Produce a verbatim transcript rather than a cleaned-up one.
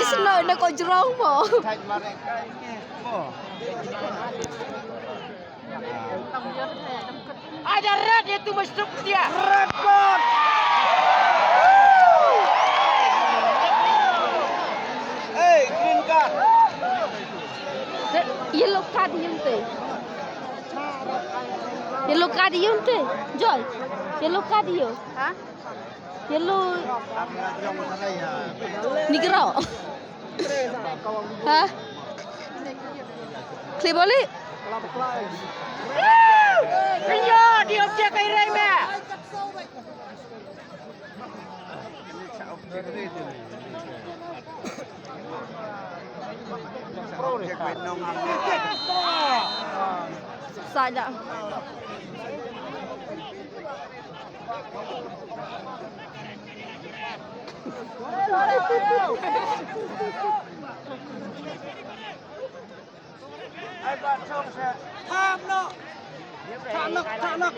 Snow na ko jrong mo. Ada red itu mesti dia. Red card. Hey, green card. Yellow card yung te. Yellow card yung te. Joy. Yellow card yung. Ha? Yellow. Negro. Ha? Kli boli. Pinyo di objek kai rai me. Saja. Ai ba chong se. Tham no. Tham no, tham no.